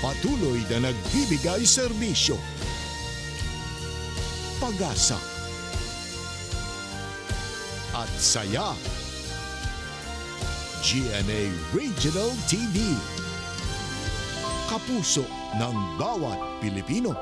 Patuloy na nagbibigay serbisyo, pag-asa, at saya. GMA Regional TV. Kapuso ng bawat Pilipino.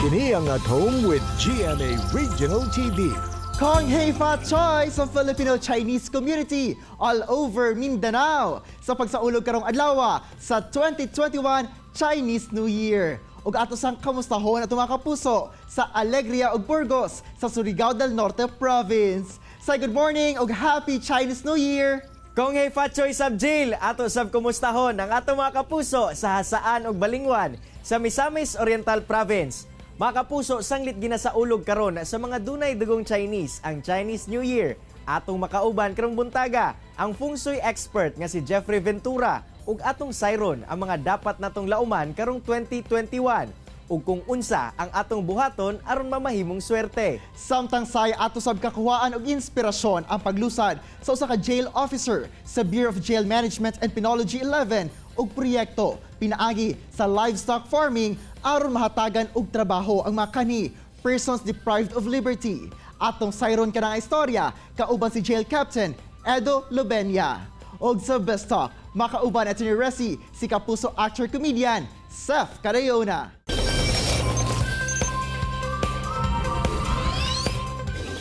Kini ang At Home with GMA Regional TV. Kong Hei Fat Choi sa Filipino-Chinese community all over Mindanao sa pagsaulog karong adlaw sa 2021 Chinese New Year. Ug ato sang kamustahon ato mga kapuso sa Alegria ug Burgos sa Surigao del Norte Province. Say good morning ug happy Chinese New Year! Kung hey Fatsoy sab Jill, ato sab kumustahon ang ato mga kapuso sa Hasaan ug Balingwan sa Misamis Oriental Province. Mga kapuso, sanglit ginasaulog karon sa mga dunay dugong Chinese ang Chinese New Year. Atong makauban karong buntaga ang feng shui expert nga si Jeffrey Ventura ug atong sayron ang mga dapat natong lauman karong 2021 ug kung unsa ang atong buhaton aron mamahimong swerte. Samtang say ato sab kakuhaan og inspirasyon ang paglusad sa usa ka jail officer sa Bureau of Jail Management and Penology 11 ug proyekto pinaagi sa livestock farming aron mahatagan og trabaho ang mga kani persons deprived of liberty. Atong sayron kanang istorya kauban si Jail Captain Edo Lobenya. Og sa Best Talk, makauban at ni Resi si kapuso actor comedian Seth Carayona.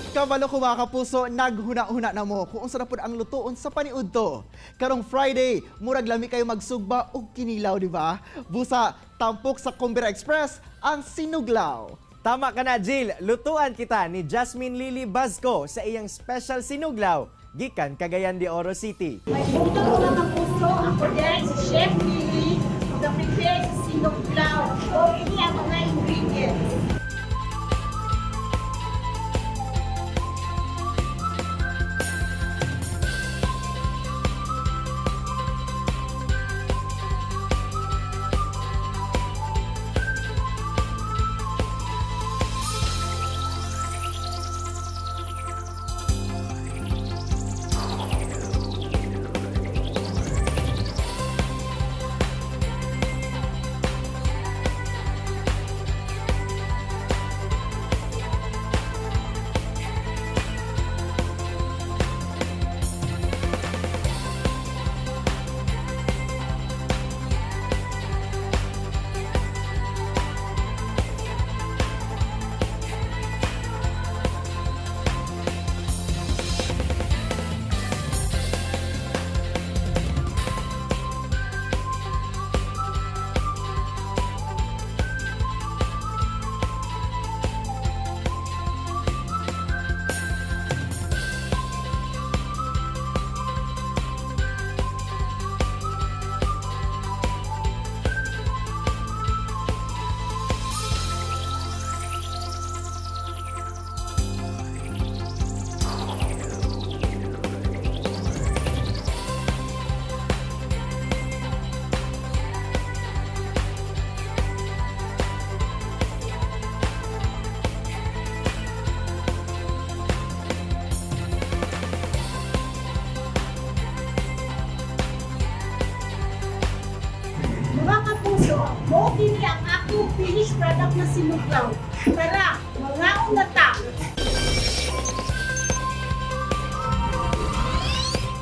Kabalo ko mga kapuso, naghuna-huna na mo kung unsa na pud ang lutoon sa paniudto. Karong Friday, murag lami kayo magsugba og kinilaw, di ba? Busa, tampok sa Kumbira Express ang sinuglaw. Tama ka na, Jill. Lutuan kita ni Jasmine Lily Basco sa iyang special sinuglaw gikan Cagayan de Oro City. May punto ko mga kapuso, ako din si Chef Lily, na-prepare sa sinuglaw. O, ini ang mga ingredients. Mga kapuso, mo kini ang akong finished product na sinuglaw. Tara, mangaon na ta!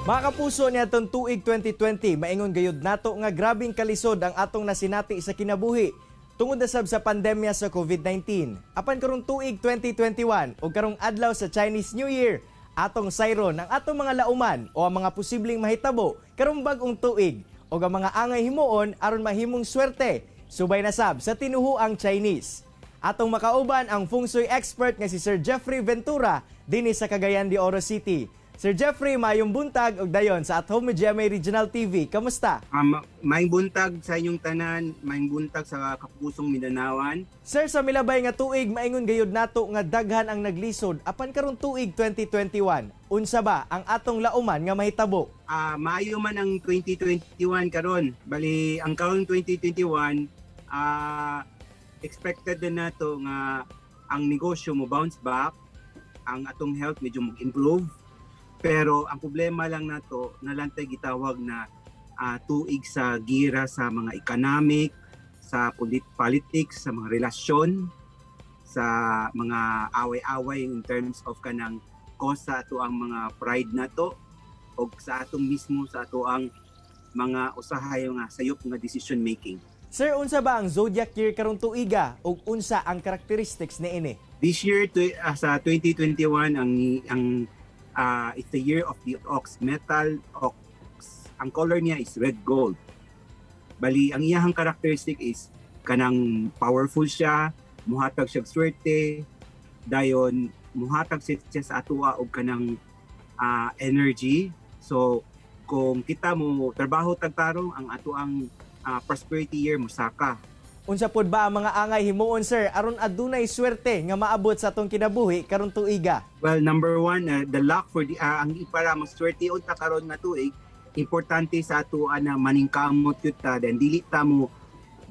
Mga kapuso niya atong tuig 2020, maingon gayud nato nga grabing kalisod ang atong nasinati sa kinabuhi tungod na sab sa pandemya sa COVID-19. Apan karong tuig 2021 ug karong adlaw sa Chinese New Year, atong sayron ang atong mga lauman o ang mga posibleng mahitabo karong bag-ong tuig ug ang mga angay himuon aron mahimong swerte subay na sab sa tinuhuang Chinese. Atong makauban ang feng shui expert nga si Sir Jeffrey Ventura dinhi sa Cagayan de Oro City. Sir Jeffrey, maayong buntag ug dayon sa At Home with GMA Regional TV. Kamusta? Maayong buntag sa inyong tanan, maayong buntag sa kapusong Mindanaoan. Sir, sa milabay nga tuig, maingon gayud nato nga daghan ang naglisod apan karong tuig 2021. Unsa ba ang atong lauman nga mahitabo? Maayo man ang 2021 karon. Bali ang karon 2021, expected na nato nga ang negosyo mo bounce back, ang atong health medyo mag-improve. Pero ang problema lang nato, nalantay gitawag na tuig sa gira sa mga economic, sa politics, sa mga relasyon, sa mga away-away in terms of kanang cause sa ato ang mga pride nato o sa atong mismo sa ato ang mga usahay nga sayop nga decision making. Sir, unsa ba ang zodiac year karong tuiga ug unsa ang characteristics niini? This year sa 2021, ang it's the year of the ox, metal ox. Ang color niya is red gold. Bali ang iyahang characteristic is kanang powerful siya, muhatag siya og swerte, dayon muhatag siya sa atoa og kanang energy. So kung kita mo trabaho tagtarong, ang ato ang prosperity year musaka. Unsa pod ba ang mga angay himuon, sir, aron adunay swerte nga maabot sa atong kinabuhi karong tuiga? Well, number one, the luck for the ang para maswerte unta karon nga tuig, importante sa ato na maningkamot gyud ta, then dili ta mo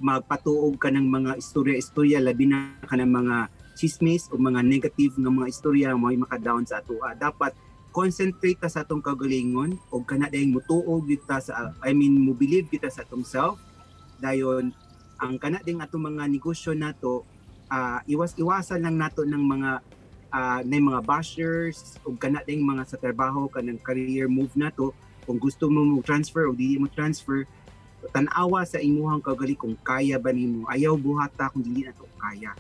magpatuog ka ng mga istorya-istorya, labi na ka ng mga chismis o mga negative nga mga istorya mo ay maka-down sa ato. Dapat concentrate ta sa atong kagalingon o kana dayong mutuo gyud ta sa, I mean, mo believe kita sa atong self. Dayon ang kana ding atong mga negosyo nato, iwas-iwasan lang nato ng mga na mga bashers ug kana ding mga sa trabaho, kanang career move nato. Kung gusto mo mo transfer o dili mo transfer, tan-awa sa imuhang kaugali kung kaya ba nimo. Ayaw buhata kung dili nato kaya.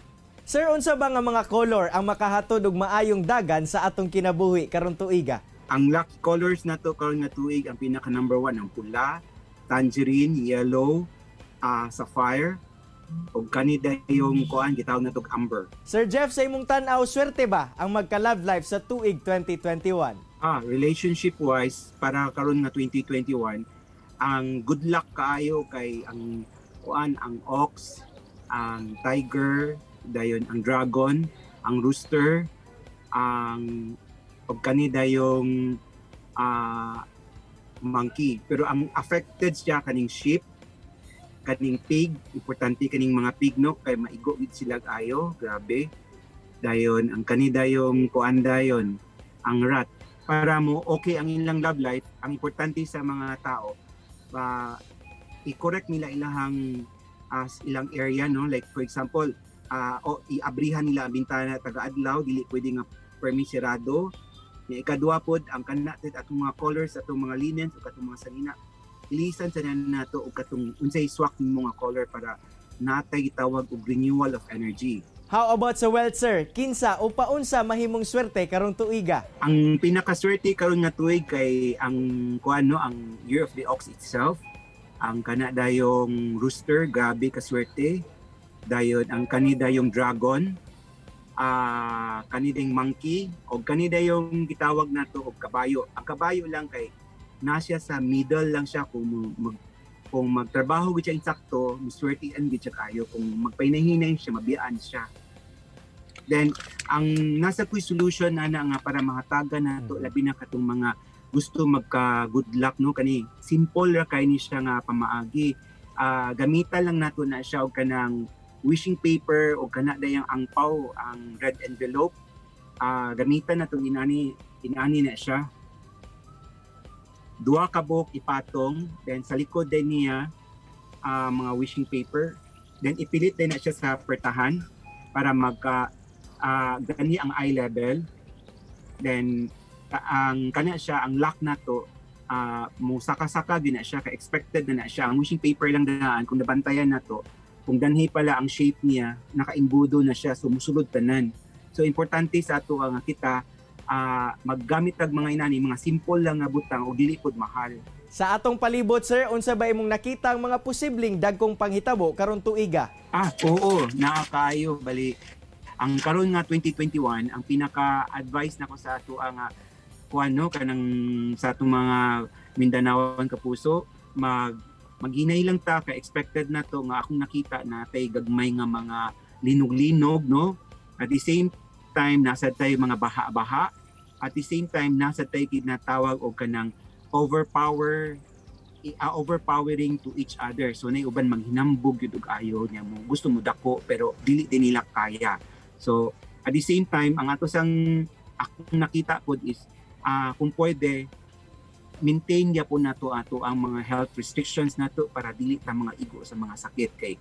Sir, unsa ba nga mga color ang makahatod og maayong dagan sa atong kinabuhi karong tuiga? Ang lucky colors nato karon nga tuig, ang pinaka number one ang pula, tangerine, yellow, sapphire ug kani dayong kuan gitawag nato og amber. Sir Jeff, sa imong tan-aw, swerte ba ang magka-love life sa tuig 2021? Relationship wise, para karon nga 2021, ang good luck kaayo kay ang kuan, ang ox, ang tiger, dayon ang dragon, ang rooster, ang og kani dayong monkey. Pero ang affected siya kaning sheep, kaning pig, importante kaning mga pig, no, kay maigo gid sila ayo, grabe. Dayon ang kani dayong kuan, dayon ang rat. Para mo okay ang ilang love life, ang importante sa mga tao, i-correct nila ilahang as ilang area, no, like for example, o iabrihan nila ang bintana taga adlaw, dili pwede nga permi sirado. Ni ikaduha pod, ang kana atong mga colors, atong mga linens ug atong mga sanina, ilisan sa nato og katong unsay swak nimo nga color para natay gitawag og renewal of energy. How about sa wealth, sir? Kinsa o paunsa mahimong swerte karong tuiga? Ang pinakaswerte karon nga tuig kay ang kuan, no, ang year of the ox itself, ang kana dayong rooster, grabe kaswerte. Dayon ang kani dayong dragon, kani ding monkey o kani dayong gitawag nato og kabayo. Ang kabayo lang kay na siya sa middle lang siya. Kung magtrabaho gid siya insakto, miswertean gid siya kayo. Kung magpahinay-hinay siya, mabiyaan siya. Then ang nasa ko'y solution ana nga para mahatagan nato, labi na katong mga gusto magka good luck, no, kani simple ra kay ni siya nga pamaagi. Gamitan lang nato na siya og kanang wishing paper o kana dayang angpaw, ang red envelope. Gamitan nato inani inani na siya, duha ka buok ipatong, then sa likod din niya mga wishing paper, then ipilit din na siya sa pertahan para magka gani ang eye level. Then ang kana siya, ang lock nato, mo saka-saka gyud na siya ka expected na na siya. Ang wishing paper lang daan, kung nabantayan nato kung danhi pala ang shape niya, nakaimbudo na siya, so musulod tanan. So importante sa ato nga kita Maggamit tag mga inani, mga simple lang nga butang o dili pod mahal. Sa atong palibot, sir, unsa ba imong nakita ang mga posibleng dagkong panghitabo karon tuiga? Ah, oo, nakakayo bali. Ang karon nga 2021, ang pinaka-advice nako sa ato nga kuan, no, kanang sa atong mga Mindanaoan kapuso, maghinay lang ta kay expected na to nga akong nakita na tay gagmay nga mga linog-linog, no. At the same time, nasa tayo mga baha-baha. At the same time, nasa tayo kinatawag og kanang overpowering to each other. So nay uban manghinambog gyud og ayo niya mo gusto mo dako pero dili din nila kaya. So at the same time, ang ato sang akong nakita pod is kung pwede, maintain gyapon nato ato ang mga health restrictions nato para dili ta mga igo sa mga sakit kay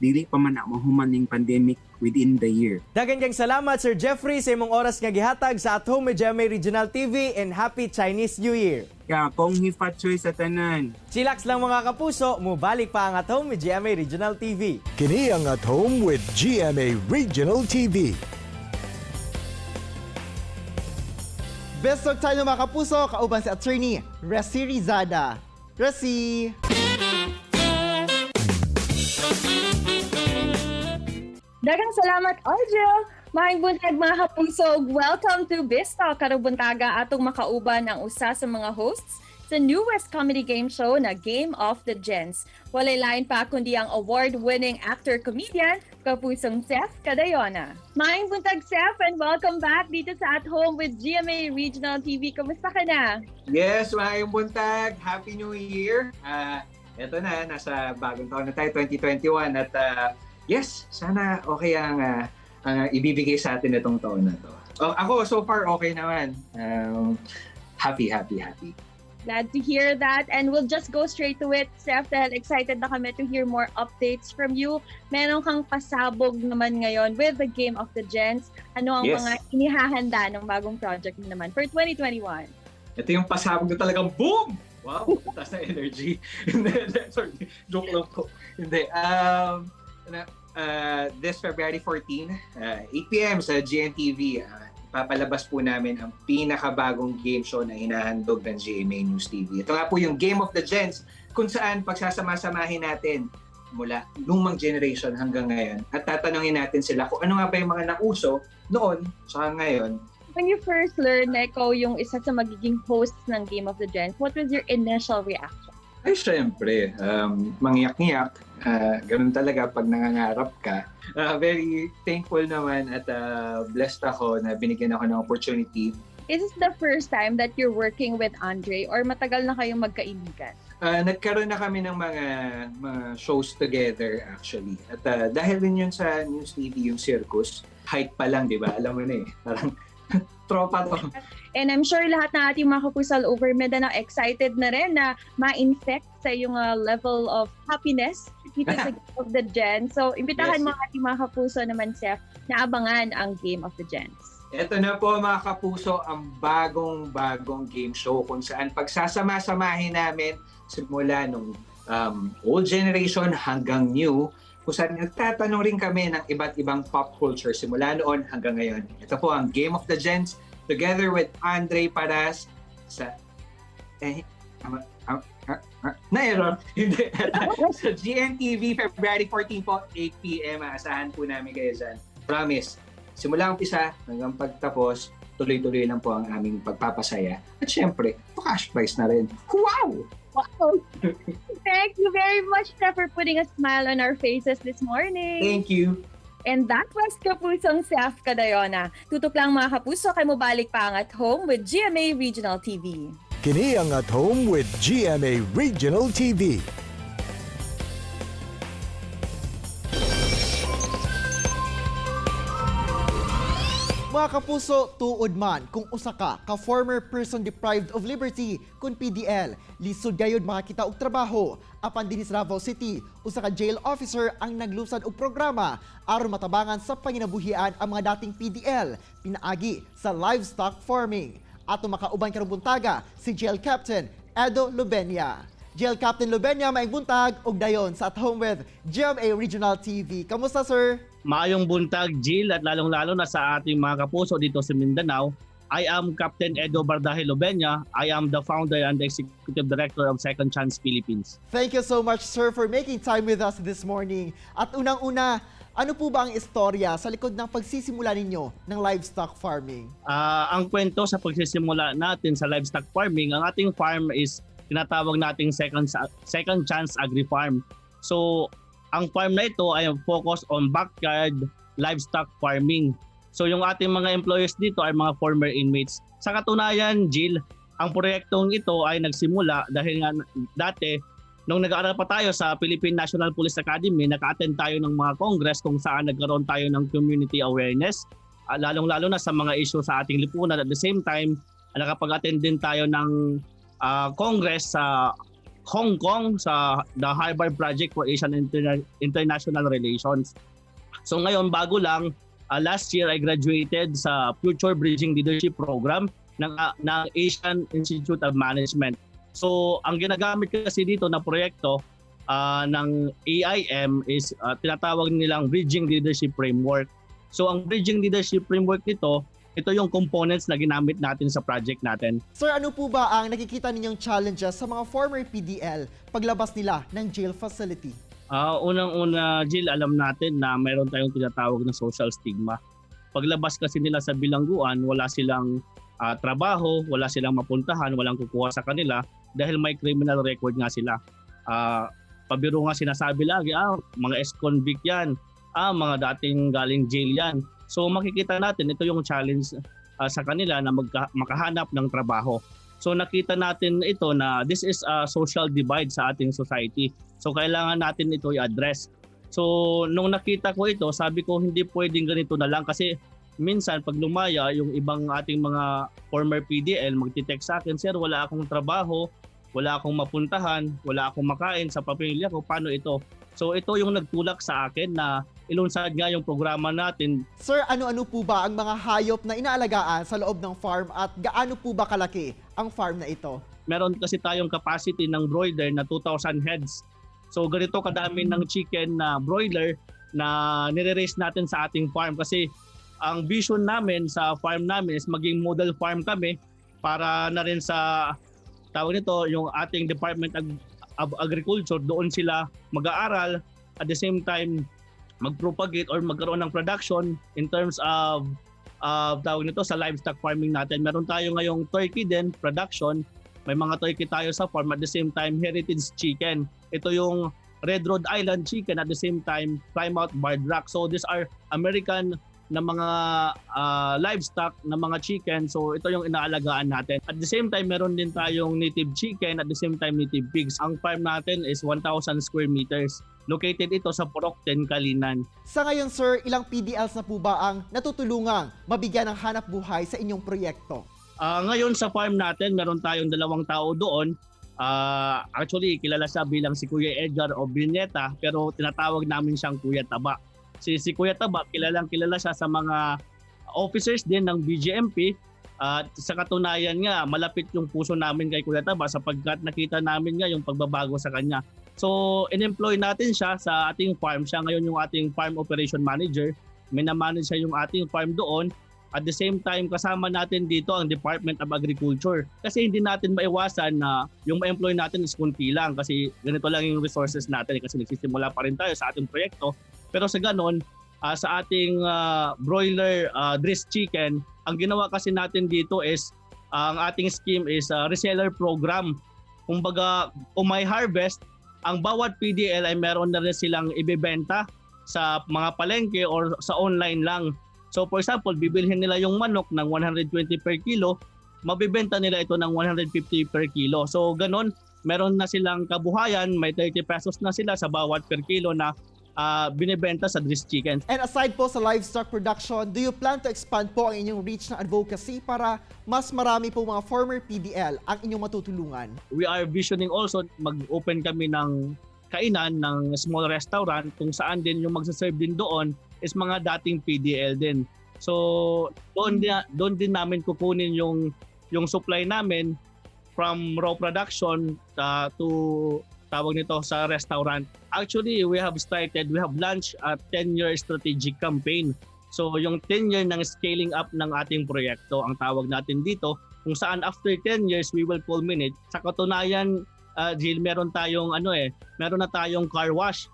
dili pa man na mahuman ning pandemic within the year. Daghang kang salamat, Sir Jeffrey, sa imong oras nga gihatag sa At Home with GMA Regional TV and Happy Chinese New Year. Kaya kung hi fat choy sa tanan. Chillax lang, mga kapuso, mubalik pa ang At Home with GMA Regional TV. Kini ang At Home with GMA Regional TV. Best talk tayo, mga kapuso, kauban si Attorney Resi Rizada. Resi! Daghang salamat, Argel! Maayong buntag, mga kapuso. Welcome to Biztalk. Karong buntaga atong makauban ang usa sa mga hosts sa newest comedy game show na Game of the Gens. Walay lain pa kundi ang award-winning actor-comedian, Kapusong Sef Cadayona. Maayong buntag, Sef, and welcome back dito sa At Home with GMA Regional TV. Kamusta ka na? Yes, maayong buntag. Happy New Year. Eto na, nasa bagong taon na tayo, 2021. At yes, sana okay ang ibibigay sa atin itong taon na to. Oh, ako, so far, okay naman. Happy, happy, happy. Glad to hear that. And we'll just go straight to it, Sef, dahil excited na kami to hear more updates from you. Meron kang pasabog naman ngayon with the Game of the Gens. Ano ang mga inihahanda ng bagong project mo naman for 2021? Ito yung pasabog na talagang boom! Wow, taas na energy. Hindi, sorry, joke lang po. Hindi. This February 14, 8 p.m. sa GNTV, papalabas po namin ang pinakabagong game show na hinahandog ng GMA News TV. Ito nga po yung Game of the Gens, kung saan pagsasama-samahin natin mula lumang generation hanggang ngayon at tatanungin natin sila kung ano nga ba yung mga nauso noon tsaka ngayon. When you first learned na ikaw yung isa sa magiging hosts ng Game of the Gens, what was your initial reaction? Ay, syempre, mangiyak-ngiyak. Ganun talaga pag nangangarap ka. Very thankful naman at blessed ako na binigyan ako ng opportunity. Is this the first time that you're working with Andre or matagal na kayong magkaibigan? Nagkaroon na kami ng mga shows together actually. At dahil din yun sa News TV, yung Circus, height pa lang, di ba? Alam mo na eh. Parang tropa to. And I'm sure lahat ng ating mga kapuso all over Mindanao excited na rin na ma-infect sa iyong level of happiness dito sa Game of the Gens. So, imbitahan mo ang ating mga kapuso naman, Sef, na abangan ang Game of the Gens. Ito na po, mga kapuso, ang bagong-bagong game show kung saan pagsasama-samahin namin simula nung old generation hanggang new, kung saan nagtatanong rin kami ng iba't ibang pop culture simula noon hanggang ngayon. Ito po ang Game of the Gens together with Andre Paras sa na-error. Hindi. Sa GNTV, February 14 po, 8 p.m. Aasahan po namin kayo dyan. Promise. Simula umpisa hanggang pagtapos, tuloy-tuloy lang po ang aming pagpapasaya. At syempre, cash prize na rin. Wow! Wow! Thank you very much, Sef, for putting a smile on our faces this morning. Thank you. And that was Kapusong Sef Cadayona. Tutok lang, mga kapuso, kay mobalik pa ang At Home with GMA Regional TV. Kini ang At Home with GMA Regional TV. Mga kapuso, tuod man kung usa ka ka former person deprived of liberty kun PDL, lisod gayud makakita og trabaho. Apan dinhi sa Davao City, usa ka jail officer ang naglusad og programa aron matabangan sa panginabuhian ang mga dating PDL pinaagi sa livestock farming. Ato makauban karong buntaga si Jail Captain Edo Lubenia. Jail Captain Lubenia, maayong buntag ug dayon sa At Home with GMA Regional TV. Kamusta, sir? Maayong buntag, Jill, at lalong-lalo na sa ating mga kapuso dito sa Mindanao. I am Captain Edo Bardaje Lobenya. I am the founder and executive director of Second Chance Philippines. Thank you so much, sir, for making time with us this morning. At unang-una, ano po ba ang istorya sa likod ng pagsisimula ninyo ng livestock farming? Ang kwento sa pagsisimula natin sa livestock farming, ang ating farm is tinatawag nating Second Chance Agri Farm. So, ang farm na ito ay focus on backyard livestock farming. So, yung ating mga employees dito ay mga former inmates. Sa katunayan, Jill, ang proyektong ito ay nagsimula dahil nga dati nung nag-aaral pa tayo sa Philippine National Police Academy, naka-attend tayo ng mga congress kung saan nagkaroon tayo ng community awareness, lalong-lalo na sa mga issue sa ating lipunan. At the same time, nakapag-attend din tayo ng congress sa Hong Kong sa the Harvard Project for Asian International Relations. So ngayon, bago lang, last year I graduated sa Future Bridging Leadership Program ng Asian Institute of Management. So, ang ginagamit kasi dito na proyekto ng AIM is tinatawag nilang Bridging Leadership Framework. So, ang Bridging Leadership Framework nito, ito yung components na ginamit natin sa project natin. Sir, ano po ba ang nakikita ninyong challenges sa mga former PDL paglabas nila ng jail facility? Unang-una, Jill, alam natin na mayroon tayong tinatawag na social stigma. Paglabas kasi nila sa bilangguan, wala silang trabaho, wala silang mapuntahan, walang kukuha sa kanila dahil may criminal record nga sila. Pabiro nga sinasabi lagi, "Ah, mga ex-convict yan, ah, mga dating galing jail yan." So makikita natin, ito yung challenge sa kanila na makahanap ng trabaho. So nakita natin ito na this is a social divide sa ating society. So kailangan natin ito i-address. So nung nakita ko ito, sabi ko hindi pwedeng ganito na lang kasi minsan pag lumaya yung ibang ating mga former PDL, magti-text sa akin, "Sir, wala akong trabaho, wala akong mapuntahan, wala akong makain sa pamilya ko, paano ito?" So ito yung nagtulak sa akin na ilunsad nga yung programa natin. Sir, ano-ano po ba ang mga hayop na inaalagaan sa loob ng farm at gaano po ba kalaki ang farm na ito? Meron kasi tayong capacity ng broiler na 2,000 heads. So ganito kadami ng chicken na broiler na nire-raise natin sa ating farm kasi ang vision namin sa farm namin is maging model farm kami para na rin sa tawag nito, yung ating Department of Agriculture. Doon sila mag-aaral, at the same time mag-propagate or magkaroon ng production in terms of tawag nito, sa livestock farming natin. Meron tayo ngayong turkey din production. May mga turkey tayo sa farm, at the same time heritage chicken. Ito yung Red Rhode Island chicken, at the same time Plymouth Barred Rock. So these are American na mga livestock na mga chicken. So ito yung inaalagaan natin. At the same time, meron din tayong native chicken, at the same time native pigs. Ang farm natin is 1,000 square meters. Located ito sa Purok 10, Calinan. Sa ngayon, sir, ilang PDLs na po ba ang natutulungang mabigyan ng hanap buhay sa inyong proyekto? Ngayon sa farm natin, meron tayong dalawang tao doon. Actually, kilala siya bilang si Kuya Edgar o Bineta, pero tinatawag namin siyang Kuya Taba. Si Kuya Taba, kilalang kilala siya sa mga officers din ng BJMP. At sa katunayan nga, malapit yung puso namin kay Kuya Taba sapagkat nakita namin nga yung pagbabago sa kanya. So, in-employ natin siya sa ating farm. Siya ngayon yung ating farm operation manager. Minamanage siya yung ating farm doon. At the same time, kasama natin dito ang Department of Agriculture. Kasi hindi natin maiwasan na yung ma-employ natin is kunti lang kasi ganito lang yung resources natin kasi nagsisimula pa rin tayo sa ating proyekto. Pero sa ganon, sa ating broiler dressed chicken, ang ginawa kasi natin dito is ang ating scheme is reseller program. Kumbaga, kung may harvest, ang bawat PDL ay meron na rin silang ibebenta sa mga palengke or sa online lang. So for example, bibilhin nila yung manok ng 120 per kilo, mabibenta nila ito ng 150 per kilo. So ganon, meron na silang kabuhayan, may 30 pesos na sila sa bawat per kilo na binibenta sa dressed chicken. And aside po sa livestock production, do you plan to expand po ang inyong reach ng advocacy para mas marami po mga former PDL ang inyong matutulungan? We are visioning also mag-open kami ng kainan, ng small restaurant kung saan din yung magsaserve din doon is mga dating PDL din. So doon din namin kukunin yung supply namin from raw production to tawag nito, sa restaurant. Actually, we have launched a 10-year strategic campaign. So yung 10 year ng scaling up ng ating proyekto ang tawag natin dito, kung saan after 10 years we will culminate. Sa katunayan, Jill, meron na tayong car wash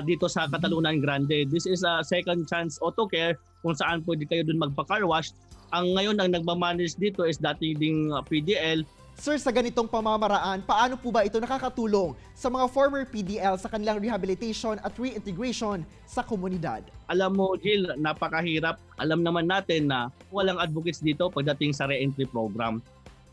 dito sa Catalunan Grande. This is a second chance auto care kung saan pwede kayo dun magpa-car wash. Ang ngayon ang nagmamanage dito is dati ding PDL. Sir, sa ganitong pamamaraan, paano po ba ito nakakatulong sa mga former PDL sa kanilang rehabilitation at reintegration sa komunidad? Alam mo, Jill, napakahirap. Alam naman natin na walang advocates dito pagdating sa re-entry program.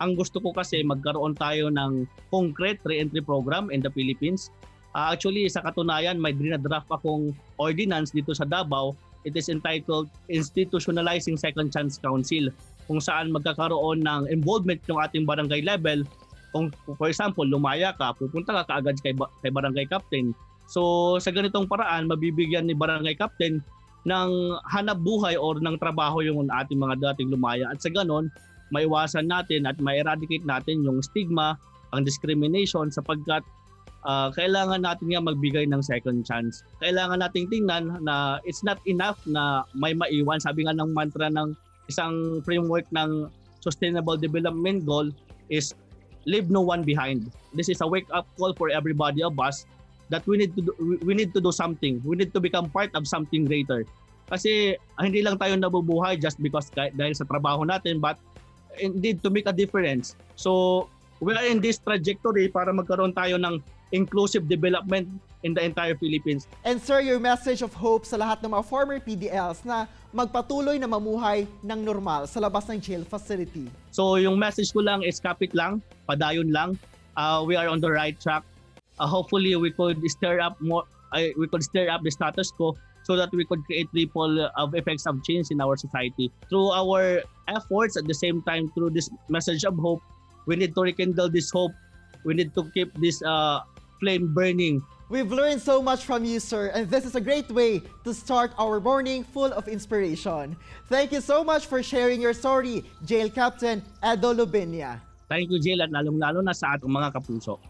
Ang gusto ko kasi, magkaroon tayo ng concrete re-entry program in the Philippines. Actually, sa katunayan, may draft akong ordinance dito sa Davao. It is entitled Institutionalizing Second Chance Council, kung saan magkakaroon ng involvement yung ating barangay level. Kung for example, lumaya ka, pupunta ka kaagad kay barangay captain. So sa ganitong paraan, mabibigyan ni barangay captain ng hanap buhay or ng trabaho yung ating mga dating lumaya. At sa ganon, maiwasan natin at ma-eradicate natin yung stigma, ang discrimination, sapagkat kailangan natin nga magbigay ng second chance. Kailangan nating tingnan na it's not enough na may maiwan. Sabi nga ng mantra ng isang framework ng Sustainable Development Goal is leave no one behind. This is a wake-up call for everybody of us that we need to do something. We need to become part of something greater. Kasi hindi lang tayo nabubuhay just because dahil sa trabaho natin, but indeed to make a difference. So we are in this trajectory para magkaroon tayo ng inclusive development in the entire Philippines. And sir, your message of hope sa lahat ng mga former PDLs na magpatuloy na mamuhay ng normal sa labas ng jail facility. So yung message ko lang is kapit lang, padayon lang. We are on the right track. Hopefully we could stir up the status quo so that we could create ripple of effects of change in our society. Through our efforts, at the same time through this message of hope, we need to rekindle this hope. We need to keep this flame burning. We've learned so much from you, sir, and this is a great way to start our morning full of inspiration. Thank you so much for sharing your story, Jail Captain Edo Lubenia. Thank you, Jill, at lalong-lalo na sa atong mga kapuso.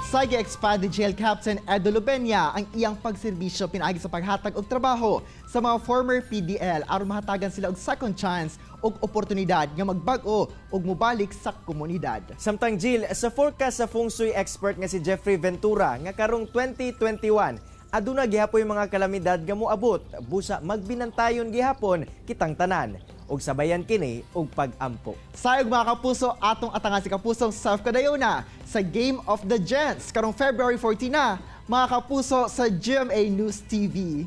Sa gi-expand ni Jail Captain Edo Lubenia ang iyang pagserbisyo pinaagi sa paghatag og trabaho sa mga former PDL aron mahatagan sila og second chance ug oportunidad nga magbag-o ug mobalik sa komunidad. Samtang Jill, sa forecast sa feng shui expert nga si Jeffrey Ventura nga karong 2021, aduna gihapoy mga kalamidad nga moabot, busa magbinantayon gihapon kitang tanan ug sabayan kini og pag-ampo. Sayog, mga kapuso, atong atangan si Kapusong Sef Cadayona sa Game of the Gents karong February 14 na, mga kapuso, sa GMA News TV.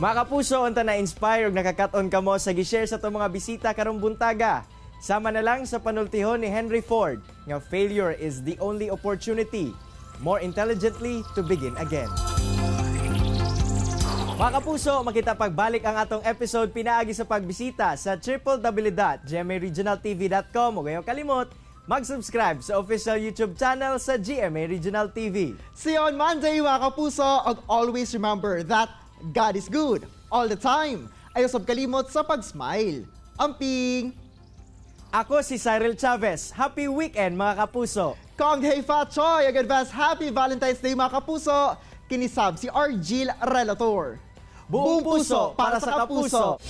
Mga kapuso, unta na-inspire ug nakakat-on kamo sa gi-share sa atong mga bisita karong buntaga. Sama na lang sa panultihon ni Henry Ford nga failure is the only opportunity more intelligently to begin again. Mga kapuso, makita pagbalik ang atong episode pinaagi sa pagbisita sa www.gmaregionaltv.com o gayon kalimot mag-subscribe sa official YouTube channel sa GMA Regional TV. See you on Monday, mga kapuso, ug always remember that God is good all the time. Ayaw sab kalimot sa pag-smile. Amping! Ako si Cyril Chavez. Happy weekend, mga kapuso! Kong Hei Fat Choi, ag advance Happy Valentine's Day, mga kapuso. Kinisab si Argil Relator. Buong puso para sa kapuso.